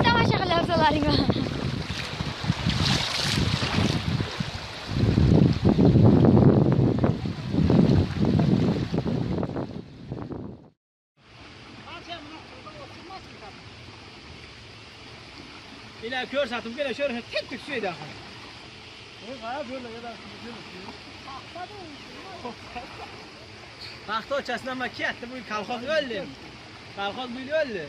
Tomosha qilyapsizlaringmi? Ila ko'rsatib kela sho'rha tek suyda axir. Paxta ochasidan ma ketdi bu yil kolxoz o'ldi. Kolxoz bu yil o'ldi.